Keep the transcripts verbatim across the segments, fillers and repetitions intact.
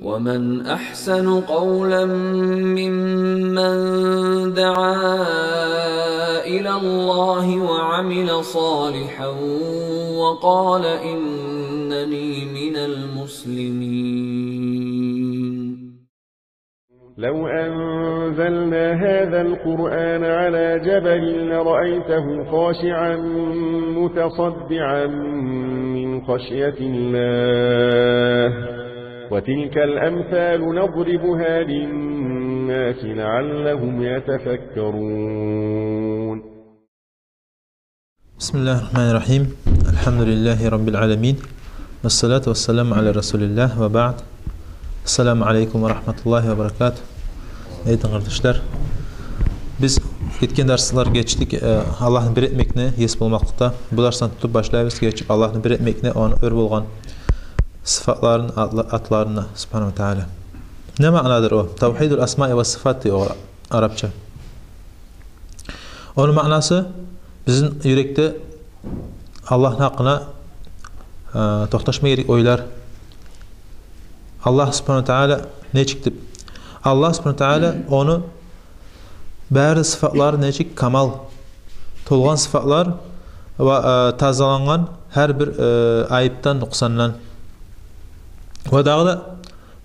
ومن أحسن قولا ممن دعا إلى الله وعمل صالحا وقال إنني من المسلمين. لو أنزلنا هذا القرآن على جبل لرأيته خاشعا متصدعا من خشية الله، وتلك الأمثال نضربها للناس لعلهم يتفكرون. بسم الله الرحمن الرحيم. الحمد لله رب العالمين. والصلاة والسلام على رسول الله وبعد. السلام عليكم ورحمة الله وبركاته. Эй, дин къардашлар, биз гетген дарслар гечдик, э, Аллагьны бир этмекни, ес болмакълыкъда. Бу дарсдан тутуп башлайбыз, гечип Аллагьны бир этмекни, ону оьр болгъан сыфатларын, атла-, атларын, субгьанагьу ва тааля. Не маънадыр о? Тавгьидул асмаи ва сыфат дей о арапча. Ону маънасы, бизин юрекде Аллагьны гьакъына, э, токъташма герек ойлар. Аллагь субгьанагьу ва тааля нечик деп? Аллагь субгьанагьу ва тааля, ону бары сыфатлары нечик? Камал, толгъан сыфатлар ва, э, тазалангъан гьар бир, э, айыпдан, нукъсандан. Ва дагъы да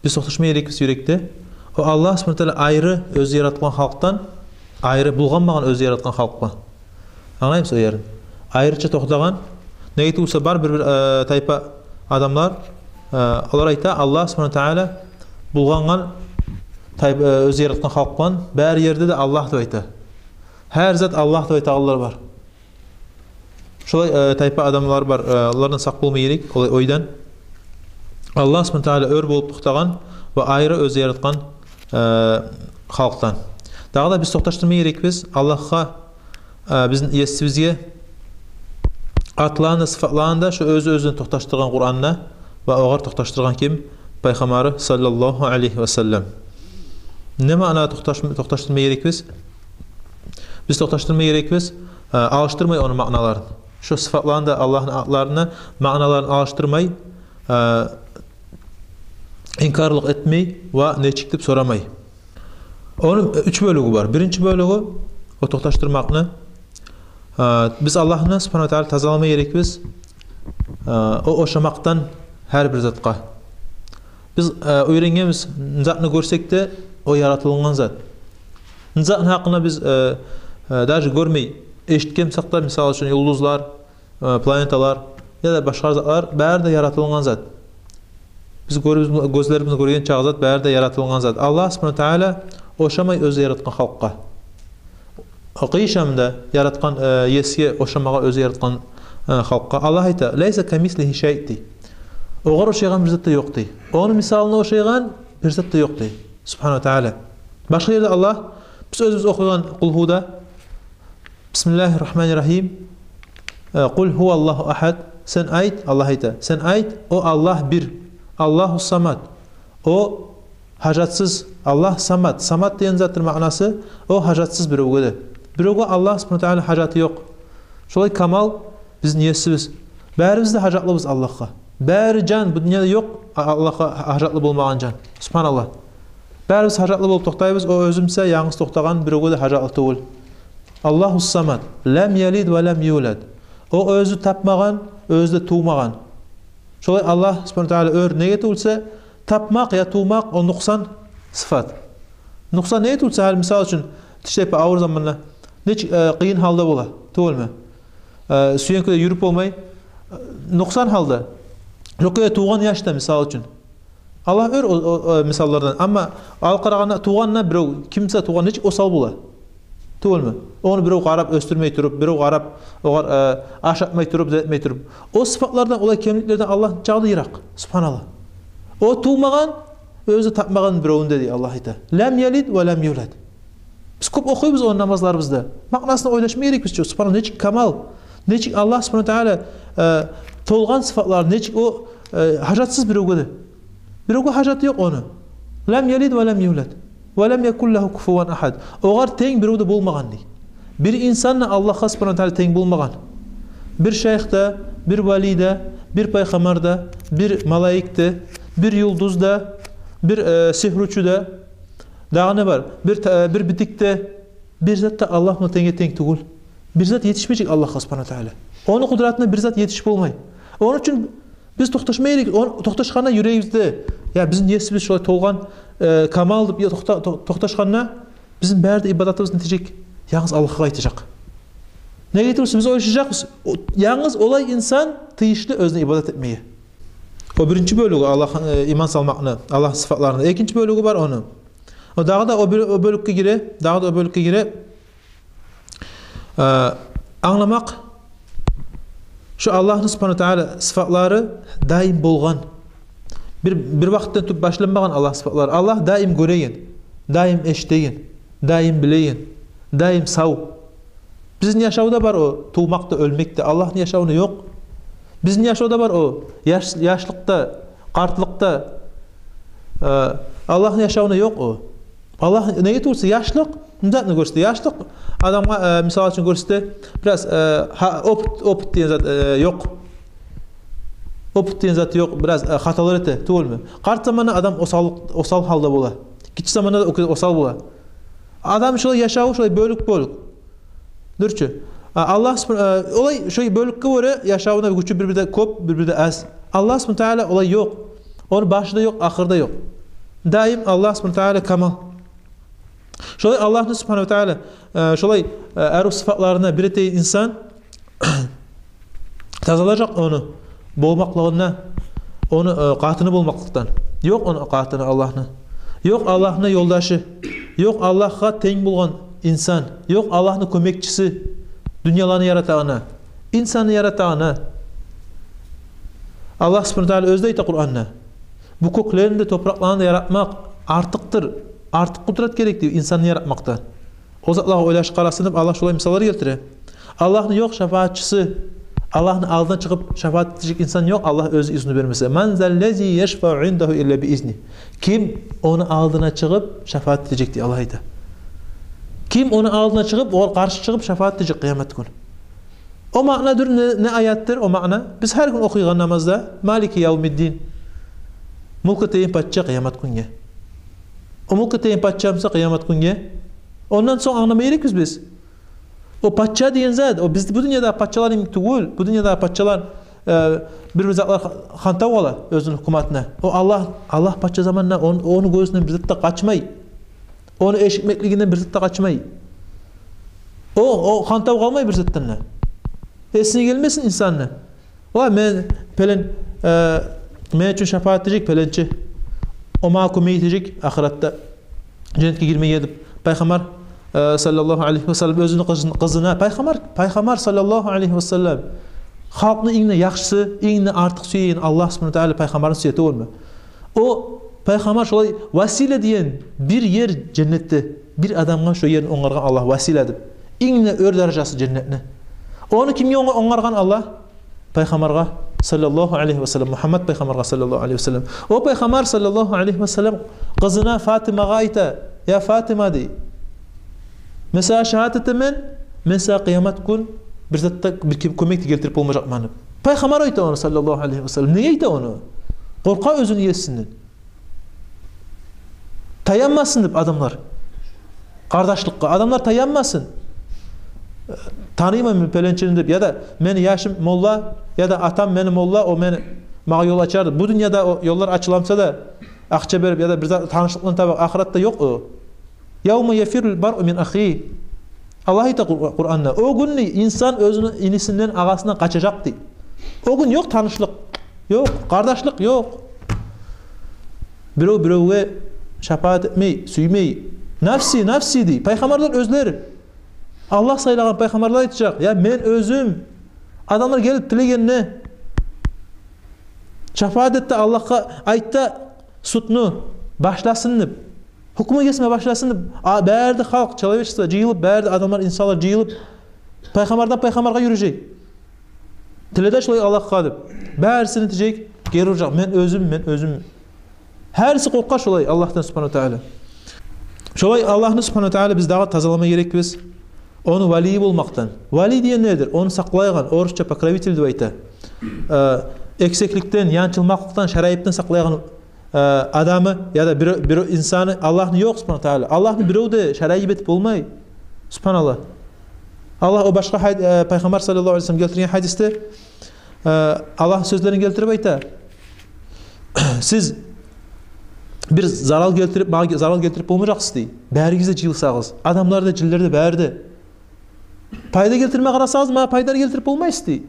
биз токъташма герекбиз юрекде. О Аллагь субгьанагьу ва тааля айры оьзю яратгъан халкъдан, айры булгъанмагъан оьзю яратгъан халкъ бар. Англаймысыз о ерин? Айрыча токътагъан. Неге тюгюл буса, бар бир-бир, э, тайпа адамлар, э, олар айта, Аллагь субгьанагьу ва тааля булгъангъан тайп-, э, оьзю яратгъан халкъ булан, бары ерде де Аллагь деп айта. Гьар зат Аллагь деп айтагъанлар бар. Шолай, э, тайпа адамлар бар, э, олардан сакъ болма герек, олай ойдан. Аллагь субгьанагьу ва тааля оьр болуп токътагъан ва айры оьзю яратгъан, э, халкъдан. Дагъы да биз токъташдырма герекбиз Аллагьгъа, э, бизин Есибизге атланы да, сыфатланы да, шо оьзю оьзюн токъташдыргъан Къуранда ва огъар токъташдыргъан ким? Пайхаммары саллаллагьу алайгьи ва саллам. Не маъна токъташ-, токъташдырма герекбиз? Биз токъташдырма герекбиз, э, алышдырмай ону маъналарын. Шо сыфатланы да, Аллагьны атларыны маъналарын алышдырмай, э, инкарлыкъ этмей ва нечик деп сорамай. Ону уьч бёлюгю бар. Биринчи бёлюгю, о токъташдырмакъны, э, биз Аллагьны субгьанагьу ва тааля тазалама герекбиз, э, о ошамакъдан гьар бир затгъа. Биз, э, уьйренгенбиз, не затны гёрсек де, о яратылынгъан зат. Не затны гьакъында биз, э, э, даже гёрмей, эшитген бусакъ да, мисал учун, юлдузлар, э, планеталар яда башгъа затлар, бары да яратылынгъан зат. Биз гёребиз, гёзлерибиз гёрген чакъы зат, бары да яратылынгъан зат. Аллагь субгьанагьу ва тааля ошамай оьзю яратгъан халкъгъа. Къыйышамы да яратгъан, э, Есиге ошамагъа, оьзю яратгъан, э, халкъгъа. Аллагь айта: «Лайса камислигьи шай», — дей. Огъар ошайгъан бир зат да ёкъ, дей. Ону мисалына ошайгъан бир зат да ёкъ, дей, субгьанагьу ва тааля. Башгъа ерде Аллагь, биз оьзюбюз охуйгъан Къулгьуда, Бисмиллагьи ррагьмани ррагьим. Э, «Къул гьуваллагьу агьад». Сен айт, Аллагь айта, сен айт: «О Аллагь бир, Аллагьу самад». О гьажатсыз, Аллагь самад. Самад деген затны маънасы — о гьажатсыз биревге де. Биревге Аллагь субгьанагьу ва тааля гьажаты ёкъ. Шолай камал бизин Есибиз. Барибиз де гьажатлыбыз Аллагьгъа. Бары жан бу дюньяда ёкъ, а-, Аллагьгъа гьажатлы болмагъан жан. Субгьаналлагь. Барибиз гьажатлы болуп токътайбыз, о оьзю буса янгыз токътагъан, биревге де гьажатлы тюгюл. Аллагьу самад. Лам ялид ва лам юлад. О оьзю тапмагъан, оьзю де тувмагъан. Шолай Аллагь субгьанагьу ва тааля оьр. Неге тюгюл буса, тапмакъ я тувмакъ — о нукъсан сыфат. Нукъсан неге тюгюл буса, гьали, мисал учун, тиштайпа авур заманда нечик, э, къыйын гьалда бола, тюгюлмю? Э, сюенкеде юрюп болмай, э, нукъсан гьалда. Ёкъ, э, тувгъан яш да, мисал учун. Аллагь оьр о, о, о мисаллардан. Амма ал къарагъанда, тувгъанда бирев, ким буса тувгъан, нечик осал бола, тюгюлмю? Ону бирев къарап оьсдюрмей туруп, бирев къарап огъар, э, ашатмай туруп, зат этмей туруп. О сыфатлардан, олай кемликлерден Аллагь нечакъы да йыракъ. Субгьаналлагь. О тувмагъан, оьзю тапмагъан биревню де, дей, Аллагь айта. Лам ялид ва лам юлад. Биз кёп охуйбуз ону намазларыбызда. Маънасын ойлашма герекбиз чи. Субгьаналлагь, нечик камал, нечик Аллагь субгьанагьу ва тааля, э, толгъан сыфатлар, нечик о, э, гьажатсыз биревге де. Биревге гьажаты ёкъ ону. Лам ялид ва лам юлад. Ва лам якул лагьу куфуван агьад. Огъар тенг бирев де болмагъан, дей. Бир инсан да Аллагьгъа субгьанагьу ва тааля тенг болмагъан. Бир шайх да, бир вали да, бир пайхаммар да, бир малайик де, бир юлдуз да, бир, э, сигьручу да, дагъы не бар? Бир та-, э, бир битик де, бир зат да Аллагь булан тенге-тенг тюгюл. Бир зат етишмежек Аллагьгъа субгьанагьу ва тагьала. Ону къудратына бир зат етишип болмай. Ону учун биз токъташма герек, он-, токъташгъанда юрегибизде, я бизин есибиз шолай толгъан, э, камал деп, я токъта-, то-, токъташгъанда, бизин бары да ибадатыбыз не этежек? Янгыз Аллагьгъа къайтажакъ. Неге тюгюл буса, биз ойлашажакъбыз, о, янгыз олай инсан тийишли оьзюне ибадат этмеге. О биринчи бёлюгю Аллагь, э, иман салмакъны, Аллагьны сыфатларыны. Экинчи бёлюгю бар ону. О дагъы да о бёл-, о бёлюкге гире, дагъы да о бёлюкге гире. Э, англамакъ, шо Аллагьны субгьанагьу ва тагьала сыфатлары даим болгъан. Бир, бир вакътидан тутуп башланмагъан Аллагь сыфатлары. Аллагь даим гёреген, даим эшитеген, даим билеген, даим сав. Бизин яшавда бар о тувмакъ да, оьлмек де, Аллагьны яшавунда ёкъ. Бизин яшавда бар о яш-, яшлыкъда, къартлыкъда, э, Аллагьны яшавунда ёкъ о. Аллагь, неге тюгюл буса, яшлыкъ не затны гёрсете? Яшлыкъ адамгъа, э, мисал учун, гёрсете, бираз, э, гьа, опыт, опыт деген зат, э, ёкъ. Опыт деген зат ёкъ, бираз, э, хаталар эте, тюгюлмю? Къарт заманда адам осал, осал гьалда бола. Гиччи заманда да о кюй осал бола. Адам шолай яшаву шолай бёлюк-бёлюк. Дюр чю. А, Аллагь субгьана-, э, олай шолай бёлюкге гёре яшавуна гючю бир-бирде кёп, бир-бирде аз. Аллагь субгьанагьу ва тагьала олай ёкъ. Ону башы да ёкъ, ахыры да ёкъ. Даим Аллагь субгьанагьу ва тагьала камал. Шолай Аллагьны субгьанагьу ва тагьала, э, шолай, э, арив сыфатларына бир этеген инсан тазалажакъ ону болмакълыгъындан, ону, э, къатыны болмакълыкъдан. Ёкъ ону къатыны Аллагьны. Ёкъ Аллагьны ёлдашы. Ёкъ Аллагьгъа тенг болгъан инсан. Ёкъ Аллагьны кёмекчиси. Дюньяланы яратагъаны, инсанны яратагъаны. Аллагь субгьанагьу ва тагьала оьзю де айта Къуранда: «Бу кёклени де, топуракъланы да яратмакъ артыкъдыр, артыкъ къудрат герек», — деп, инсанны яратмакъдан. О затлагъа ойлашып къарасын деп, Аллагь шолай мисаллар гелтире. Аллагьны ёкъ шапаатчысы, Аллагьны алдына чыгъып шапаат этежек инсан ёкъ, Аллагь оьзю изну бермесе. «Ман заллази яшфау индагьу илла би изни». Ким ону алдына чыгъып шапаат этежек, дей Аллагь айта. Ким ону алдына чыгъып, огъар къаршы чыгъып шапаат этежек къыямат гюн? О маънадыр, не, не аятдыр о маъна? Биз гьар гюн охуйгъан намазда: «Малики явмиддин». Мюлк этеген пача къыямат гюнге. О мюлк этеген пача буса къыямат гюнге. Ондан сонг англама герекбиз биз. О пача деген зат, о биз бу дюньядагъы пачалар йимик тюгюл. Бу дюньядагъы пачалар, э, бир-бир затлар ха-, хантав къала оьзюню гьукуматына. О Аллагь, Аллагь пача заманда он-, ону гёзюнден бир зат да къачмай. Ону эшитмеклигинден бир зат да къачмай. О, о хантав къалмай бир затдан да. Эсине гелмесин инсанны: «Ва мен пелен, э, мен учун шапаат этежек пеленчи. О магъа кёмек этежек ахыратда женнетге гирмеге», — деп. Пайхаммар, э, саллаллагьу алайгьи ва саллам оьзюню къызын-, къызына, пайхаммар, пайхаммар саллаллагьу алайгьи ва саллам халкъны инг де яхшысы, инг де артыкъ сюеген Аллагь субгьанагьу ва тагьала пайхаммарын сюе тюгюлмю? О пайхаммар шолай васила деген бир ер женнетде, бир адамгъа шо ерни онгаргъан Аллагь васила деп. Инг де оьр даражасы женнетни. Ону кимге онга-, онгаргъан Аллагь? Пайхаммаргъа саллаллагьу алайгьи ва саллам, Мугьаммад пайхаммаргъа саллаллагьу алайгьи ва саллам. О пайхаммар саллаллагьу алайгьи ва саллам къызына Фатимагъа айта: «Я Фатима, — дей, — мен сагъа шагьадат этемен, мен сагъа къыямат гюн бир зат да, бир ким-, кёмек де гелтирип болмажакъман», — деп. Пайхаммар айта ону саллаллагьу алайгьи ва саллам. Неге айта ону? Къоркъа оьзюню есинден. Таянмасын деп адамлар. Къардашлыкъгъа адамлар таянмасын. Таныйман мен пеленчини деп, яда мени яшым молла, яда атам мени молла, о мени, магъа ёл ачар деп. Бу дюньяда о ёллар ачыламса да, акъча берип, яда бир зат, танышлыкъланы табып, ахыратда ёкъ о. «Явма яфиррул маръу мин ахигьи». Аллагь айта Къур-, Къуранда: «О гюнню инсан оьзюню инисинден, агъасындан къачажакъ», — дей. О гюн ёкъ танышлыкъ, ёкъ къардашлыкъ, ёкъ. Бирев биревге шапаат этмей, сюймей. «Нафси, нафси», — дей. Пайхаммарлар оьзлери, Аллагь сайлагъан пайхаммарлар айтажакъ: «Я мен оьзюм». Адамлар гелип тилегенде: «Шапаат эт де Аллагьгъа, айт да судну башласын», — деп. «Гьукму гесме башласын», — деп. А, бары да халкъ, человечество жыйылып, бары да адамлар, инсанлар жыйылып, пайхаммардан пайхаммаргъа юрюжей. «Тиле де шолай Аллагьгъа», — деп. Бариси не этежек? Гери уржакъ: «Мен оьзюм, мен оьзюм». Гьариси къоркъа шолай Аллагьдан субгьанагьу ва тагьала. Шолай Аллагьны субгьанагьу ва тагьала биз дагъы тазалама герекбиз. Ону валийи болмакъдан. Валий деген недир? Ону сакълайгъан, орусча покровитель деп айта. Э, эксикликден, янчылмакълыкъдан, шарайыптан сакълайгъан э, адамы яда бир, бир инсаны Аллагьны ёкъ, субгьанагьу ва таала. Аллагьны бирев де шарик этип болмай. Субгьаналлагь. Аллагь о башгъа гьад-, э, Пайхаммар саллаллагьу алайгьи ва саллам гелтирген гьадисде, э, Аллагьны сёзлерин гелтирип айта: «Сиз бир зарал гелтирип, магъа зарал гелтирип болмажакъсыз, – дей. – Баригиз де жыйылсагъыз, адамлар да, жинлер де, бары да. Пайда гелтирме къарасагъыз, магъа пайда гелтирип болмайсыз», – дей.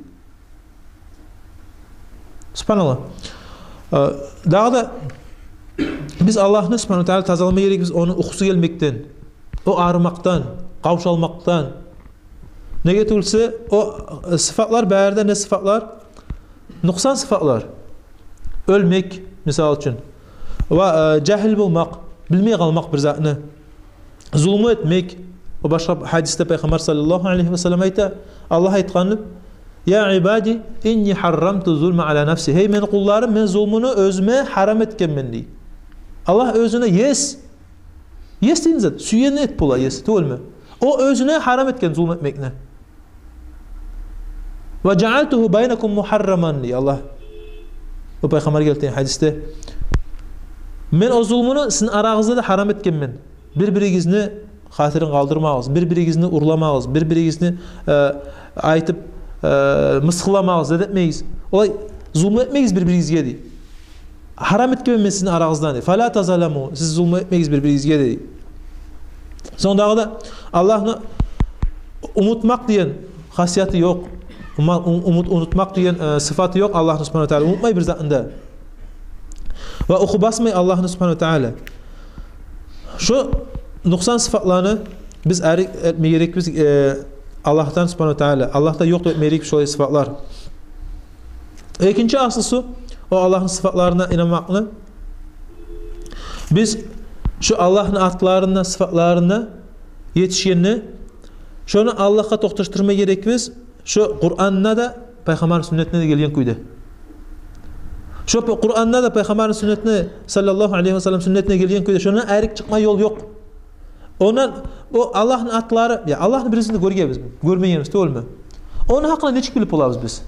Субгьаналлагь. Э, дагъы да биз Аллагьны, субгьанагьу ва таала, тазалама герекбиз ону юхусу гелмекден, о арымакъдан, къавшалмакъдан. Неге тюгюлсе, о, э, сыфатлар бары да не сыфатлар? Нукъсан сыфатлар. Оьлмек, мисал учун. Ва, э, жагьил болмакъ, билмей къалмакъ бир затны. Зулму этмек. О башгъа гьадисде Пайхаммар саллаллагьу алайгьи ва саллам айта, Аллагь айтгъан: «Я ибади, инни гьаррамту зулма ала нафси». «Гьей мени къулларым, мен зулмуну оьзюме гьарам этгенмен», – дей. Аллагь оьзюне ес, ес деген зат, сюегенни этип бола ес, тюгюлмю? О оьзюне гьарам этген зулму этмекни. «Ва жаалтугьу байнакум мугьарраман», – дей Аллагь. О Пайхаммар гелтирген гьадисде: «Мен о зулмуну сизин арагъызда да гьарам этгенмен. Бир-биригизни хатирин къалдырмагъыз, бир-биригизни урламагъыз, бир-биригизни, э, айтып, э, мысгъылламагъыз, зат этмегиз. Олай зулму этмегиз бир-биригизге», – дей. «Гьарам этгенмен мен сизин арагъыздан», – дей. «Фала тазаламу, сиз зулму этмегиз бир-биригизге», – дей. Сонг дагъы да Аллагьны унутмакъ деген хасияты ёкъ. Ума-, ун-, умут-, унутмакъ деген, э, сыфаты ёкъ Аллагьны, субгьанагьу ва таала. Унутмай бир затны да. Ва юху басмай Аллагьны, субгьанагьу ва таала. Шо нукъсан сыфатланы биз арек этме герекбиз, э, Аллагьдан, субгьанагьу ва таала. Аллагьда ёкъ деп этме герекбиз шолай сыфатлар. Экинчи асылсу, о Аллагьны сыфатларына инанмакъны. Биз шо Аллагьны атларына, сыфатларына етишгенде, шону Аллагьгъа токъташдырма герекбиз шо Къуранда да, Пайхаммарны сюннетинде де гелген кюйде. Шо Къуранда да, Пайхаммарны сюннетинде, саллаллагьу алайгьи ва саллам сюннетинде гелген кюйде, шондан айрыкъ чыкъма ёл ёкъ. Ондан о Аллагьны атлары, я, Аллагьны бирисин де гёргенбиз, гёрмегенбиз, тюгюлмю? Ону гьакъында нечик билип болабыз биз?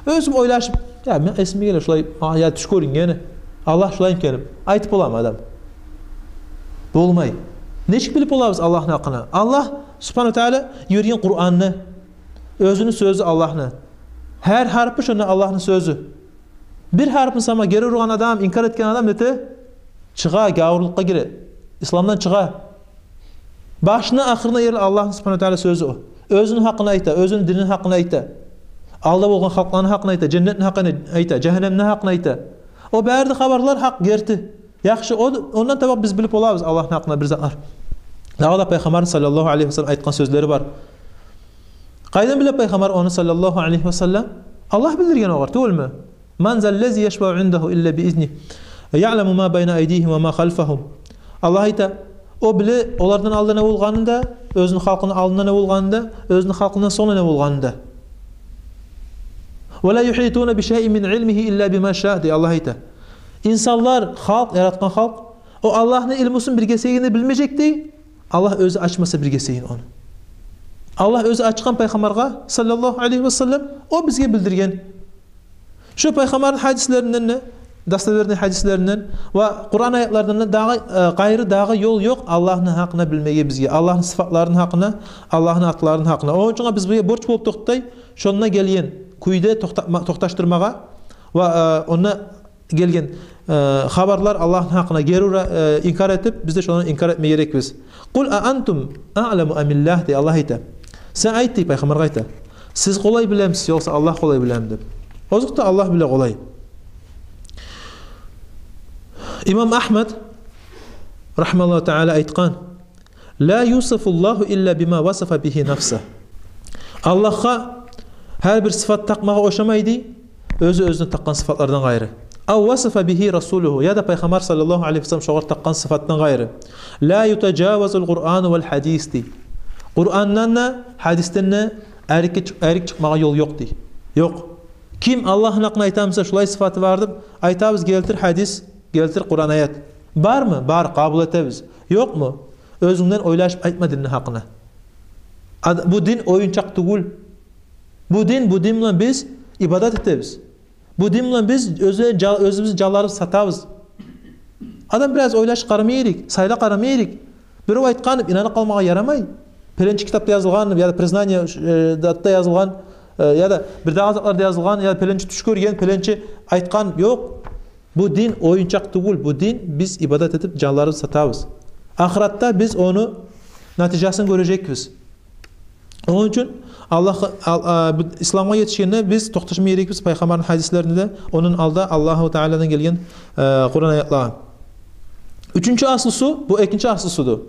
Оьзюм ойлашып, я, мен эсиме геле шулай, а, я тюш гёрюнген, Аллагь шулай экен деп айтып боламы адам? Болмай. Нечик билип болабыз Аллагьны гьакъында? Аллагь, субгьанагьу ва таала, йиберген Къуранны, оьзюню сёзю Аллагьны. Гьар гьарпы шонда Аллагьны сёзю. Бир гьарпын сама гери ургъан адам, инкар этген адам нете? Чыгъа, гавурлукъгъа гире, исламдан чыгъа. Башына, ахырына ерли Аллагьны, субгьанагьу ва таала, сёзю о. Оьзюню гьакъын айта, оьзюню динини гьакъын айта. Алда болгъан халкъланы гьакъын айта, женнетни гьакъын айта, жагьаннемни гьакъын айта. О бары да хабарлар гьакъ, герти. Яхшы, о, ондан таба биз билип болабыз Аллагьны гьакъында бир затлар. Дагъы да Пайхаммарны, саллаллагьу алайгьи ва саллам, айтгъан сёзлери бар. Къайдан биле Пайхаммар ону, саллаллагьу алайгьи ва саллам? Аллагь билдирген огъар, тюгюлмю? «Ман заллази яшфау индагьу илла би изнигь, ягьламу ма байна айдигьим ва ма халфагьум». Аллагь айта, о биле олардан алда не болгъанын да, оьзюню халкъыны алдында не болгъанын да, оьзюню халкъындан сонг не болгъанын да. «Ва ла югьитуна би шайин мин илмигьи илла бима ша», – дей Аллагь айта. Инсанлар, халкъ, яратгъан халкъ, о Аллагьны илмусун бир гесегин де билмежек, дей, Аллагь оьзю ачмаса бир гесегин ону. Аллагь оьзю ачгъан Пайхаммаргъа, саллаллагьу алайгьи ва саллам, о бизге билдирген. Шо Пайхаммарны гьадислеринден де, достоверный гьадислеринден ва Къуран аятлардан да дагъы, э, къайры дагъы ёл ёкъ Аллагьны гьакъында билмеге бизге, Аллагьны сыфатларыны гьакъында, Аллагьны атларыны гьакъында. Ону учун биз бизге борч болуп токътай шонда гелген кюйде токътатма-, токъташдырмагъа ва, э, онда гелген, э, хабарлар Аллагьны гьакъында гери ура, э, инкар этип, биз де шоланы инкар этме герекбиз. «Къул а антум аъламу амиллагь», – дей Аллагь айта. Сен айт, дей, Пайхаммаргъа айта. Сиз къолай билемисиз, ёкъса Аллагь къолай билеми деп? Озокъда, Аллагь биле къолай. Имам Агьмад, рагьимагьуллагьу таала, айтгъан: «Ла юсифуллагьу илла бима васафа бигьи нафсагь». Аллагьгъа гьар бир сыфат такъмагъа ошамай, дей, оьзю оьзюне такъгъан сыфатлардан къайры. «Ав васафа бигьи расулугьу», яда Пайхаммар, саллаллагьу алайгьи ва саллам, шогъар такъгъан сыфатдан къайры. «Ла ютажавазул Къурану вал гьадис», – дей. Къурандан да, гьадисден де айрыкъ чыкъ-, айрыкъ чыкъмагъа ёл ёкъ, дей. Ёкъ. Ким Аллагьны гьакъында айтамыса, шулай сыфаты бар деп айтабыз, гелтир гьадис, гелтир Къуран аят. Бармы? Бар, къабул этебиз. Ёкъму? Оьзюнгден ойлашып айтма динни гьакъына. Ад-, бу дин оюнчакъ тюгюл. Бу дин, бу дин булан биз ибадат этебиз. Бу дин булан биз оьзю-, жа-, оьзюбюзню жанларыбызны сатабыз. Адам бираз ойлашып къарама герек, сайлап къарама герек. Бирев айтгъан деп инанып къалмагъа ярамай. Пеленче китапда язылгъан деп, яда признание, э, затда язылгъан, э, яда бир дагъы затларда язылгъан, яда пеленче тюш гёрген, пеленче айтгъан. Ёкъ. Бу дин оюнчакъ тюгюл. Бу дин, биз ибадат этип, жанларыбызны сатабыз. Ахыратда биз ону натижасын гёрежекбиз. Ону учун Аллагь, ал-, а, бу исламгъа етишгенде биз токъташма герекбиз пайхаммарны гьадислерине де, ондан алда Аллагьу Тааладан гелген, э, Къуран аятлагъа. Уьчюнчю аслусу, бу экинчи аслусуду.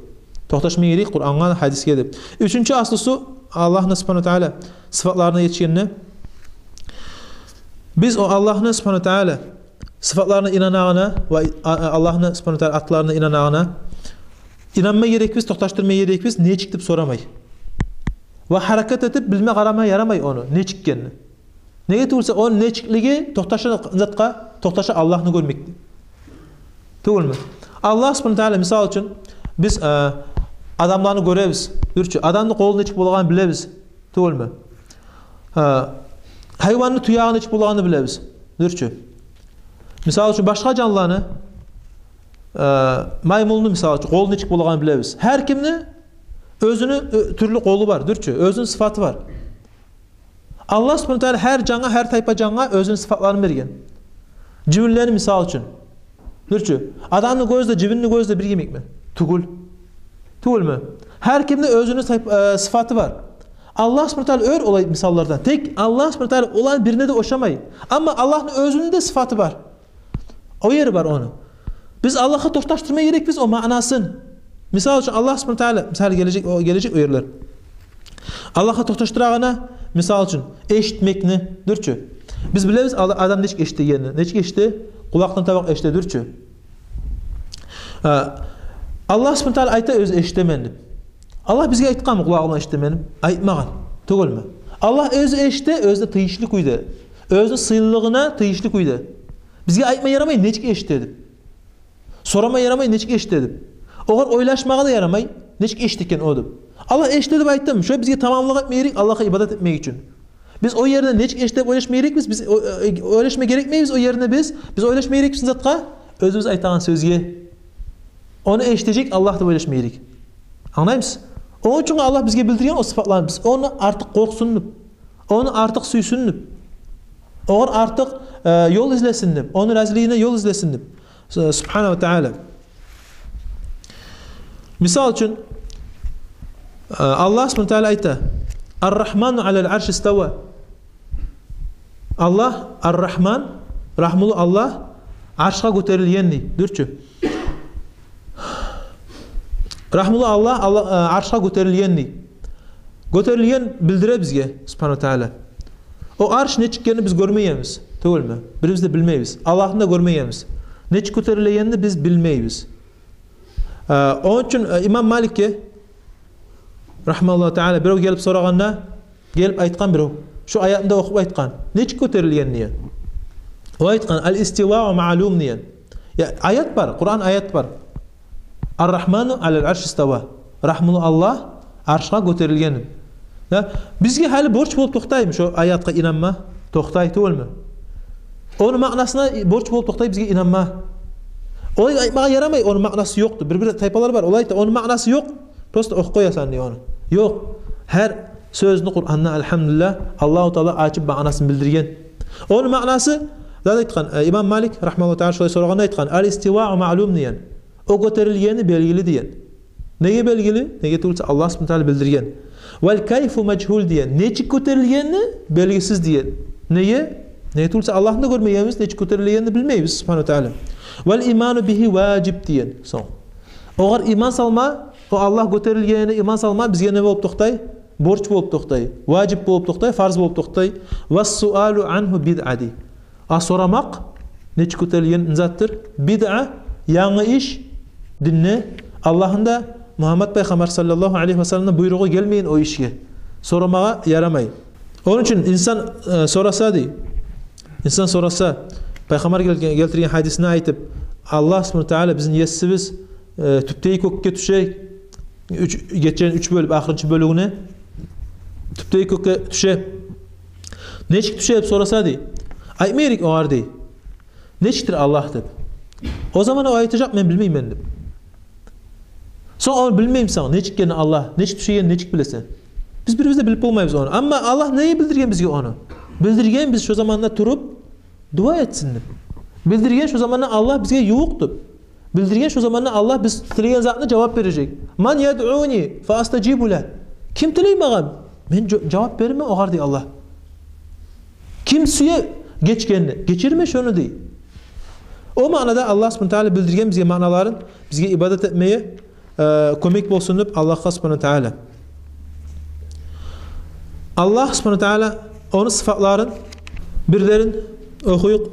Токъташма герек Къурангъа, гьадисге деп. Уьчюнчю аслусу, Аллагьны субгьанагьу ва таала сыфатларына етишгенде, биз о Аллагьны субгьанагьу ва таала сыфатларына инанагъына ва, а, а, Аллагьны субгьанагьу ва таала атларына инанагъына инанма герекбиз, токъташдырма герекбиз, нечик деп сорамай. Ва гьаракат этип билме къарама ярамай ону нечик экенни. Неге тюгюлсе, ону нечиклиги токъташа затгъа, токъташа Аллагьны гёрмекге. Тюгюлмю? Аллагь субгьанагьу ва таала, мисал учун, биз, э, адамланы гёребиз, дюрчю. Адамны къолу нечик болагъанын билебиз, тюгюлмю? Э, гьайванны туягъы нечик болагъанын билебиз, дюрчю. Мисал учун, башгъа жанланы, э, маймулну, мисал учун, къолу нечик болагъанын билебиз. Гьар кимни оьзюню, э, тюрлю къолу бар, дюрчю, оьзюню сыфаты бар. Аллагь субгьанагьу ва таала гьар жангъа, гьар тайпа жангъа оьзюню сыфатларын берген. Жибинлени, мисал учун, дюрчю. Адамны гёзю де, жибинни гёзю де бир йимикми? Тюгюл. Тюгюлмю? Гьар кимни оьзюню тайп-, э, сыфаты бар. Аллагь субгьанагьу ва таала оьр олай мисаллардан. Тек Аллагь субгьанагьу ва таала оланы бирине де ошамай. Амма Аллагьны оьзюню де сыфаты бар. О ери бар ону. Биз Аллагьгъа токъташдырма герекбиз о маънасын. Мисал учун, Аллагь субгьанагьу ва таала, мисал, гележек, о, гележек о ерлер. Аллагьгъа токъташдырагъанда, мисал учун, эшитмекни, дюрчю. Биз билебиз ал-, адам нечик эшитегенни, нечик эшите, къулакъдан табакъ эшите, дюрчю. А, Аллагь субгьанагьу ва таала айта: «Оьзю эшитемен», — деп. Аллагь бизге айтгъанмы къулагъы булан эшитемен деп? Айтмагъан. Тюгюлмю? Аллагь оьзю эшите, оьзюне тийишли кюйде, оьзюню сыйлылыгъына тийишли кюйде. Бизге айтма ярамай нечик эшите деп. Сорама ярамай нечик эшите деп. Огъар ойлашмагъа да ярамай нечик эшите экен о деп. Аллагь эшите деп айтдым. Шо бизге тамамлыкъ этме герек Аллагьгъа ибадат этмек учун. Биз о ерде нечик эшите деп ойлашма герекбиз. Биз о-, э, ойлашма герекмейбиз о ерде биз. Биз ойлашма герекбиз затгъа, оьзюбюз айтагъан сёзге. Ону эшитежек Аллагь деп ойлашма герек. Англаймысыз? Ону учун Аллагь бизге билдирген о сыфатланы, биз ону артыкъ къоркъсун деп, ону артыкъ сюйсюн деп, огъар артыкъ, э, ёл излесин деп, ону разилигине ёл излесин деп. Су-, субгьанагьу ва таала. Мисал учун, э, Аллагь субгьанагьу ва таала айта: «Ар-Рахману алал арши истава». Аллагь, Ар-Рахман, рагьмулу Аллагь, аршгъа гётерилген дей, дюрчю. Рагьмулу Аллагь, Аллагь, э, аршгъа гётерилген дей. Гётерилген билдире бизге субгьанагьу ва таала. О арш нечик экенни биз гёрмегенбиз, тюгюлмю? Бирибиз де билмейбиз. Аллагьны да гёрмегенбиз. Нечик гётерилегенни биз билмейбиз. Э, ону учун, э, имам Маликге, рагьимагьуллагьу таала, бирев гелип сорагъанда, гелип айтгъан бирев, шо аятны да охуп айтгъан, нечик гётерилген деген. О айтгъан: «Ал-истивау маълум», — деген. Я, аят бар, Къуран аят бар. «Ар-Рахману алал арши истава». Рагьмулу Аллагь аршгъа гётерилген. Да, бизге гьали борч болуп токътаймы шо аятгъа инанма? Токътай, тюгюлмю? Ону маънасына борч болуп токътай бизге инанма. Олай айтмагъа ярамай, ону маънасы ёкъду. Бир-бир тайпалар бар, олай айта, ону маънасы ёкъ. Просто охуп къоясан дей ону. Ёкъ. Гьар сёзню Къуранда, альгьамдулиллагь, Аллагьу таала ачып маънасын билдирген. Ону маънасы, зат айтгъан, э, имам Малик, рагьимагьуллагьу таала, шолай сорагъанда айтгъан: «Ал-истивау маълум», — деген. О гётерилгени белгили деген. Неге белгили? Неге тюгюлсе, Аллагь субгьанагьу ва таала билдирген. «Вал кайфу мажгьул», — деген. Нечик гётерилгени белгисиз деген. Неге? Неге тюгюлсе, Аллагьны да гёрмегенбиз, нечик гётерилгенин билмейбиз, субгьанагьу ва таала. «Вал иману бигьи важиб», — деген. Сонг, огъар иман салма, о Аллагь гётерилгенине иман салма бизге не болуп токътай? Борч болуп токътай, важиб болуп токътай, фарз болуп токътай. «Вас суалу ангьу бидъа», — дей. А сорамакъ нечик гётерилген затдыр? Бидъа, янгы иш динде, Аллагьны да, Мугьаммад пайхаммар саллаллагьу алайгьи ва салламны да буйругъу гелмеген о ишге сорамагъа ярамай. Ону учун инсан, э, сораса дей, инсан сораса, пайхаммар гел-, гелтирген гьадисни айтып, Аллагь субгьанагьу ва таала, бизин есибиз, э, тюпдеги кёкге тюше, уьч, гечени уьч бёлюп, ахырынчы бёлюгюне, тюпдеги кёкге тюше. Нечик тюше деп сораса дей, айтма герек огъар дей, нечикдир Аллагь деп. О заман о айтажакъ: «Мен билмеймен», — деп. Сонг ону билмеймисен, нечик экенин Аллагь, нечик тюшегенин нечик билесен? Биз бирибиз де билип болмайбыз ону. Амма Аллагь неге билдирген бизге ону? Билдирген, биз шо заманда туруп дуа этсин деп. Билдирген шо заманда Аллагь бизге ювукъ деп. Билдирген шо заманда Аллагь биз тилеген затны жавап бережек. «Ман ядъуни фа астажибу лагь». Ким тилей магъа, мен жо-, жавап беремен огъар, дей Аллагь. Ким сюе гечгенни, гечемен шону, дей. О маънада Аллагь субгьанагьу ва тагьала билдирген бизге маъналарын, бизге ибадат этмеге, э, кёмек болсун деп Аллагьгъа субгьанагьу ва тагьала. Аллагь субгьанагьу ва тагьала, ону сыфатларын бирлерин охуюкъ.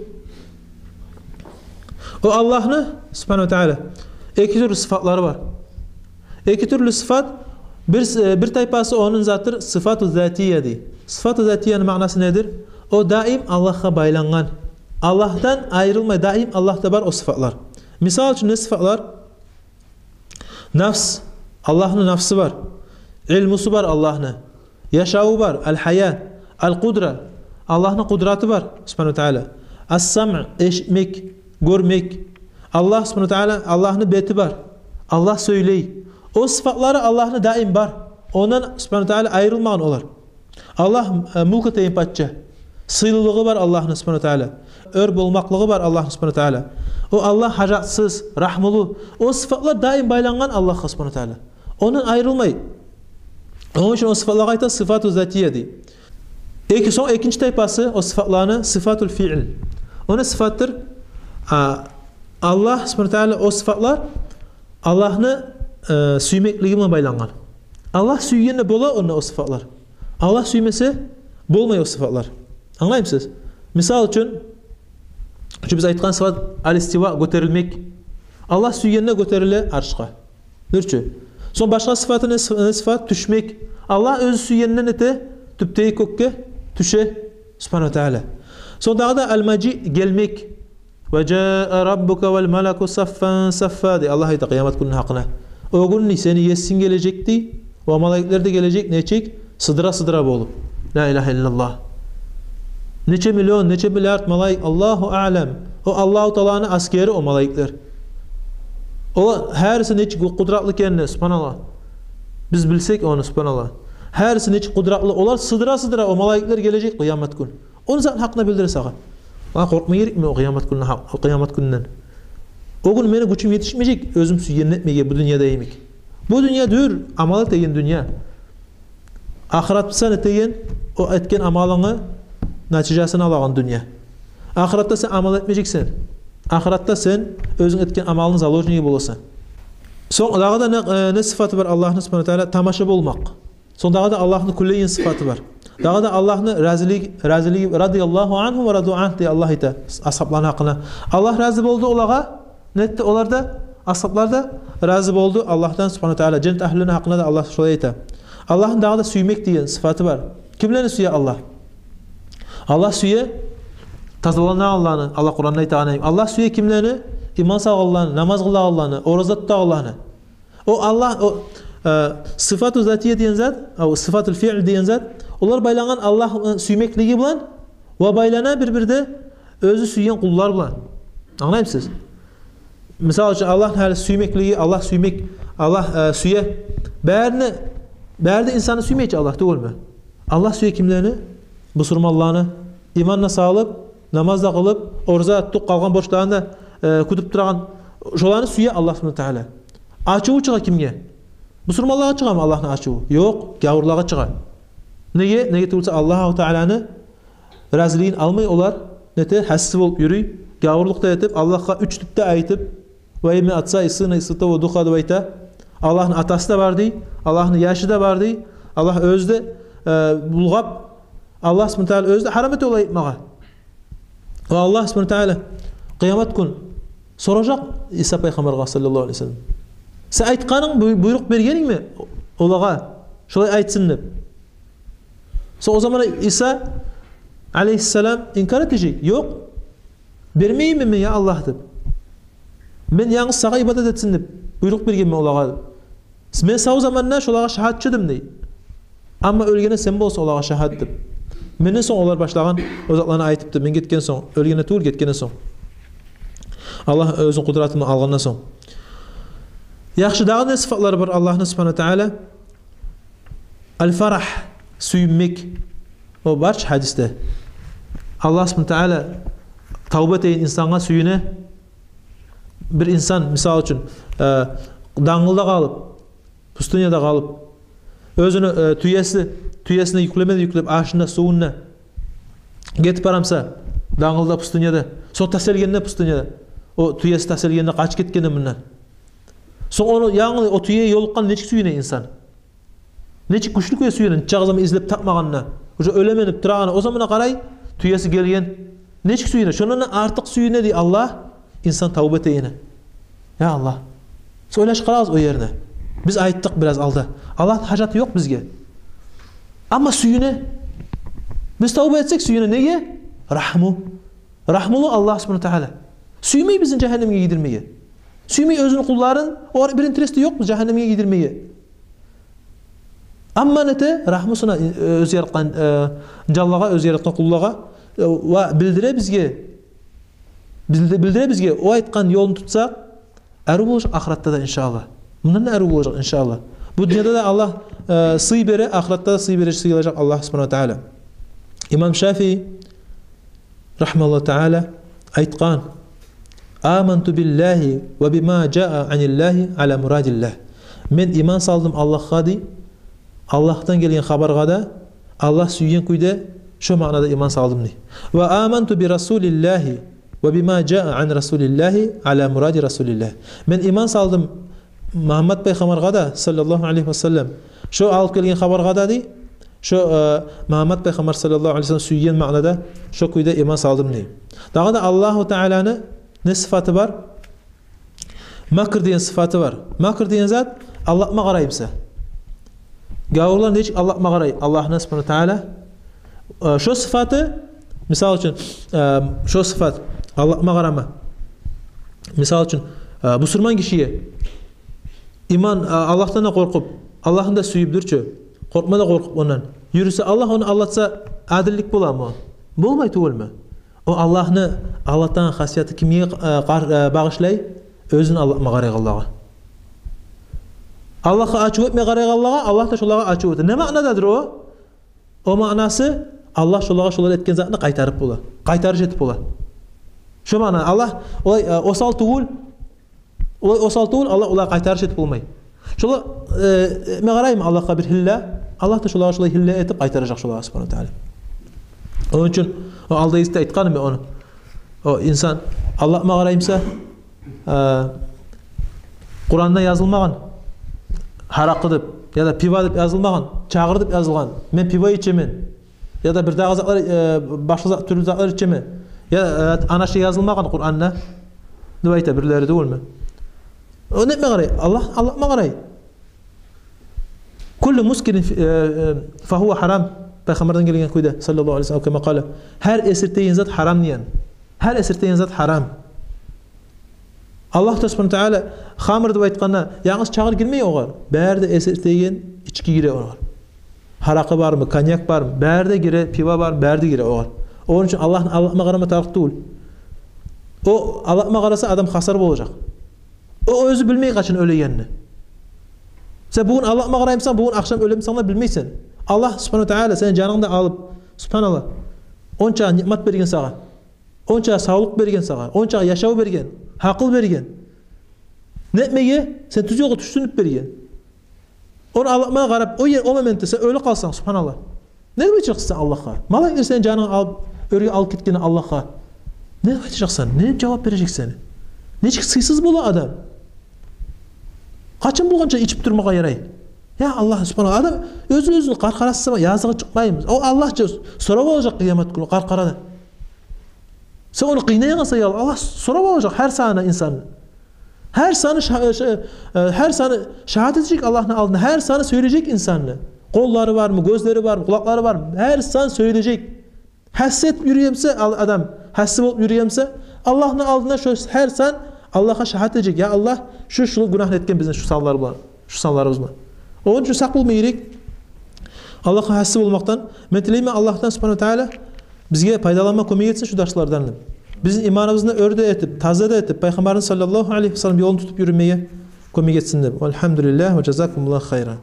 О Аллагьны субгьанагьу ва тагьала эки тюрлю сыфатлары бар. Эки тюрлю сыфат, бир, э, бир тайпасы ону затдыр, сыфату затия дей. Сыфату затияны маънасы недир? О даим Аллагьгъа байлангъан. Аллагьдан айрылмай, даим Аллагьда бар о сыфатлар. Мисал учун, не сыфатлар? Нафс, Аллагьны нафсы бар. Илмусу бар Аллагьны. Яшаву бар, аль-хая, аль-къудра, Аллагьны къудраты бар, субгьанагьу ва тагьала. Ас-самъ, эшитмек, гёрмек. Аллагь субгьанагьу ва тагьала, Аллагьны бети бар. Аллагь сёйлей. О сыфатлары Аллагьны даим бар. Ондан субгьанагьу ва тагьала айрылмагъан олар. Аллагь, э, мулк этеген пача. Сыйлылыгъы бар Аллагьны субгьанагьу ва тагьала. Оьр болмакълыгъы бар Аллагьны субгьанагьу ва тагьала. О Аллагь гьажатсыз, рагьмулу. О сыфатлар даим байлангъан Аллагьгъа субгьанагьу ва тагьала. Ондан айрылмай. Ону учун о сыфатлагъа айта сыфату затия дей. Эки, сонг экинчи тайпасы о сыфатланы сыфатул фиъл. О не сыфатдыр? А, Аллагь субгьанагьу ва тагьала, о сыфатлар Аллагьны, э, сюймеклиги булан байлангъан. Аллагь сюйгенде бола онда о сыфатлар. Аллагь сюймесе, болмай о сыфатлар. Англаймысыз? Мисал учун, шу биз айтгъан сыфат аль-истива, гётерилмек. Аллагь сюйгенде гётериле аршгъа. Дюр чю. Сонг башгъа сыфаты не сы-, не сыфат? Тюшмек. Аллагь оьзю сюйгенде нете, тюпдеги кёкге тюше, субгьанагьу ва тагьала. Сонг дагъы да аль-мажи, гелмек. «Ва жаа раббука валь малаку саффан саффа», — дей Аллагь айта къыямат гюнню гьакъына. О гюн, дей, сени есинг гележек, дей, ва малайиклер де гележек, нечик? Сыдыра-сыдыра болуп. Ла илагьа иллаллагь. Нече миллион, нече миллиард малайик, Аллагьу аълам. О Аллагьу Тааланы аскери о малайиклер. Олар гьариси нечик къудратлы экенни, субгьаналлагь. Биз билсек ону, субгьаналлагь. Гьариси нечик къудратлы, олар сыдыра-сыдыра о малайиклер гележек къыямат гюн. Ону затны гьакъында билдире сагъа. Мен къоркъма герекмен о къыямат гюнню гьакъ-, о къыямат гюнден. О гюн мени гючюм етишмежек оьзюм сюйгенни этмеге бу дюньяда йимик. Бу дюнья дюр, амал этеген дюнья. Ахырат буса нетеген, о этген амалынгны натижасын алагъан дюнья. Ахыратда сен амал этмежексен. Ахыратда сен оьзюнг этген амалынгны заложниги боласан. Сонг дагъы да не, э, не сыфаты бар Аллагьны, субгьанагьу ва тагьала? Тамаша болмакъ. Сонг дагъы да Аллагьны кюлейген сыфаты бар. Дагъы да Аллагьны разилиги, разилиги, «Радияллагьу ангьум ва раду ангь», — дей Аллагь айта асгьабланы гьакъына. Аллагь рази болду олагъа, нетди олар да, асгьаблар да рази болду Аллагьдан, субгьанагьу ва тагьала. Женнет агьлюню гьакъында да Аллагь шолай айта. Аллагьны дагъы да сюймек деген сыфаты бар. Кимлени сюе Аллагь? Аллагь сюе тазаланагъанланы, Аллагь Къуранда айтагъаны. Аллагь сюе кимлени? Иман салгъанланы, намаз къылагъанланы, ораза тутагъанланы. О Аллагь, о, э, сыфату затия деген зат, о сыфатул фиъл деген зат, олар байлангъан Аллагьны сюймеклиги булан ва байлана бир-бирде оьзю сюйген къуллар булан. Англаймысыз? Мисал учун, Аллагьны гьали сюймеклиги, Аллагь сюймек, Аллагь, э, сюе. Барыны, бары да инсанны сюймей чи Аллагь, тюгюлмю? Аллагь сюе кимлени? Бусурманланы, иман да салып, намаз да къылып, ораза тутуп, къалгъан борчларын да, э, кютюп турагъан, шоланы сюе Аллагь субгьанагьу ва тагьала. Ачуву чыгъа кимге? Бусурманлагъа чыгъамы Аллагьны ачуву? Ёкъ, гявурлагъа чыгъа. Неге? Неге тюгюл буса, Аллагьу Тааланы разилигин алмай олар, нете, гьасси болуп юрюй, гявурлукъ да этип, Аллагьгъа уьч тип де айтып, «Во имя Отца и Сына и Святого Духа», — деп айта. Аллагьны атасы да бар дей, Аллагьны яшы да бар дей, Аллагь оьзю де, э, булгъап, Аллагь субгьанагьу ва тагьала оьзю де гьарам эте олай айтмагъа. Ва Аллагь субгьанагьу ва тагьала къыямат гюн соражакъ Иса пайхаммаргъа, саллаллагьу алайгьи ва саллам: «Сен айтгъанынг, буй-, буйрукъ бергенингми олагъа, шолай айтсын?» — деп. Сонг о заман Иса алайгьиссалам инкар этежек: «Ёкъ, бермегенмен мен, я Аллагь», — деп. «Мен янгыз сагъа ибадат этсин деп буйрукъ бергенмен олагъа», — деп. «Мен сав заманда шолагъа шагьатчы эдим», — дей. «Амма оьлгенде сен боласан олагъа шагьат», — деп. Менден сонг олар башлагъан о затланы айтып, деп, мен гетген сонг, оьлгенде тюгюл, гетгенден сонг. Аллагь оьзюню къудратына алгъандан сонг. Яхшы, дагъы не сыфатлары бар Аллагьны субгьанагьу ва тагьала? Аль-фарагь, сююнмек. О бар чы гьадисде. Аллагь субгьанагьу ва тагьала тавба этеген инсангъа сююне. Бир инсан, мисал учун, э, дангылда къалып, пустыняда къалып, оьзюню, э, тюеси, тюесине юклеме де юклеп, ашын да, сувун да, гетип бара буса дангылда, пустыняда, сонг тас гелгенде пустыняда, о тюеси тас гелгенде, къачып гетгенде мундан. Сонг ону, янгы о тюеге ёлукъгъан, нечик сююне инсан? Нечик гючлю кюйде сююне, нечакъы заман излеп тапмагъанда, уже оьлемен деп турагъанда, о заманда къарай, тюеси гелген. Нечик сююне? Шондан артыкъ сююне дей Аллагь, инсан тавба этегенде. Я Аллагь. Сиз ойлашып къарагъыз о ерни. Биз айтдыкъ бираз алда. Аллагьны гьажаты ёкъ бизге. Амма сююне. Биз тавба этсек, сююне. Неге? Рагьму. Рагьмулу Аллагь субгьанагьу ва тагьала. Сюймей бизин жагьаннемге гийдирмеге. Сюймей оьзюню къулларын, огъар бир интерес де ёкъ биз жагьаннемге гийдирмеге. Амма нете, рагьмусуна, э, оьзю яратгъан, э, жанлагъа, оьзю яратгъан къуллагъа, э, ва билдире бизге, билди-, билдире бизге, о айтгъан ёлну тутсакъ, арив болажакъ ахыратда да, иншааллагь. Мундан да арив болажакъ, иншааллагь. Бу дюньяда да Аллагь, э, сый бере, ахыратда да сый бере, сыйлажакъ Аллагь субгьанагьу ва тагьала. Имам Шафии, рагьимагьуллагьу тагьала, айтгъан: «Аманту биллагьи ва бима жаа аниллагьи ала мурадиллагь». Мен иман салдым Аллагьгъа дей, Аллагьдан гелген хабаргъа да, Аллагь сюйген кюйде, шо маънада иман салдым дей. «Ва аманту би расулиллагьи ва бима жаа ан расулиллагьи ала муради расулиллагь». Мен иман салдым Мугьаммат пайхаммаргъа да, саллаллагьу алайгьи ва саллам, шо алып гелген хабаргъа да дей, шо, э, Мугьаммат пайхаммар, саллаллагьу алайгьи ва саллам, сюйген маънада, шо кюйде иман салдым дей. Дагъы да Аллагьу Тааланы не сыфаты бар? Макр деген сыфаты бар. Макр деген зат — алдатма къарай буса. Гавурлар нечик алдатма къарай Аллагьны субгьанагьу ва таала. Э, шо сыфаты, мисал учун, э, шо сыфат, алдатма къарама. Мисал учун, э, бусурман гишиге иман, э, Аллагьдан да къоркъуп, Аллагьны да сююп дюр чю, къоркъма да къоркъуп ондан юрюсе, Аллагь ону алдатса, адиллик боламы? Болмай тюгюлмю? О Аллагьны алдатагъан хасияты кимге, э, къар-, э, багъышлай? Оьзюн алдатма къарайгъанлагъа. Аллагьгъа ачув этме къарайгъанлагъа Аллагь да шолагъа ачув эте. Не маънададыр о? О маънасы, Аллагь шолагъа шолар этген затны къайтарып бола. Къайтарыш этип бола. Шо маъна, Аллагь олай, э, осал тюгюл, олай осал тюгюл, Аллагь олагъа къайтарыш этип болмай. Шолар, э, этме къараймы Аллагьгъа бир гьилла, Аллагь да шолагъа шолай гьилла этип къайтаражакъ шолагъа, субгьанагьу ва таала. Ону учун о алда эсде айтгъаным мен ону. О инсан алдатма къарай буса, э, Къуранда язылмагъан гьаракъы деп, яда пиво деп язылмагъан, чагъыр деп язылгъан. Мен пиво ичемен. Яда бир дагъы затлар, э, башгъа зат, тюрлю затлар ичемен. Я, э, ана шу язылмагъан Къуранда деп айта бирлери, тюгюлмю? О нетме къарай? Аллагь, алдатма къарай. «Куллу мускирин ф-, э, э, фагьува гьарам». Пайхаммардан гелген кюйде, саллаллагьу алайгьи ва саллам, кама къала. Гьар эсиртеген зат гьарам деген. Гьар эсиртеген зат гьарам. Аллагь да субгьанагьу ва таала хамр деп айтгъанда, янгыз чагъыр гирмей огъар. Бары да эсиртеген ички гире огъар. Гьаракъы бармы, коньяк бармы, бары да гире, пиво бармы, бары да гире огъар. Ону учун Аллагьны алдатма къарама тарыкъ тюгюл. О алдатма къараса, адам хасар болажакъ. О оьзю билмей къачан оьлегенни. Сен бугюн алдатма къарай бусанг, бугюн ахшам оьле бусанг да билмейсен. Аллагь субгьанагьу ва таала сени жанынгны да алып, субгьаналлагь, онча ниъмат берген сагъа. Онча савлукъ берген сагъа, онча яшав берген, гьакъыл берген. Нетмеге? Сен тюз ёлгъа тюшсюн деп берген. Ону алдатма къарап, о ер, о моментде сен оьлюп къалсанг, субгьаналлагь, не деп айтажакъсан Аллагьгъа? Малайиклер сени жанынгны алып, оьрге алып гетгенде Аллагьгъа не деп айтажакъсан? Не деп жавап бережексен? Нечик сыйсыз бола адам? Къачан болгъанча ичип турмагъа ярай? Я Аллагь, субгьаналлагь, адам оьзю-оьзюню къаркъарасы сама языгъы чыкъмаймы? О Аллагь чы сорап алажакъ къыямат гюню къаркъарада. Сен ону къыйнайгъансан, я Аллагь, Аллагь сорап алажакъ гьар саны инсанны. Гьар саны ша-, ша-, э, гьар саны шагьат этежек Аллагьны алдына, гьар саны сёйлежек инсанны. Къоллары бармы, гёзлери бармы, къулакълары бармы? Гьар сан сёйлежек. Гьасси этип юрюген буса ал-, адам, гьасси болуп юрюген буса, Аллагьны алдына шо гьар сан Аллагьгъа шагьат этежек: «Я Аллагь, шу, шу гюнагьны этген бизин шу санлар булан, шу санларыбыз булан». Ону учун сакъ болма герек Аллагьгъа гьасси болмакъдан. Мен тилеймен Аллагьдан субгьанагьу ва таала бизге пайдаланма кёмек этсин шу дарслардан. бизин иманыбызны оьр де этип, таза да этип, Пайхаммарны саллаллагьу алайгьи ва саллам ёлун тутуп юрюмеге кёмек этсин деп. Валгьамдулиллагь ва жазакумуллагьу хайран.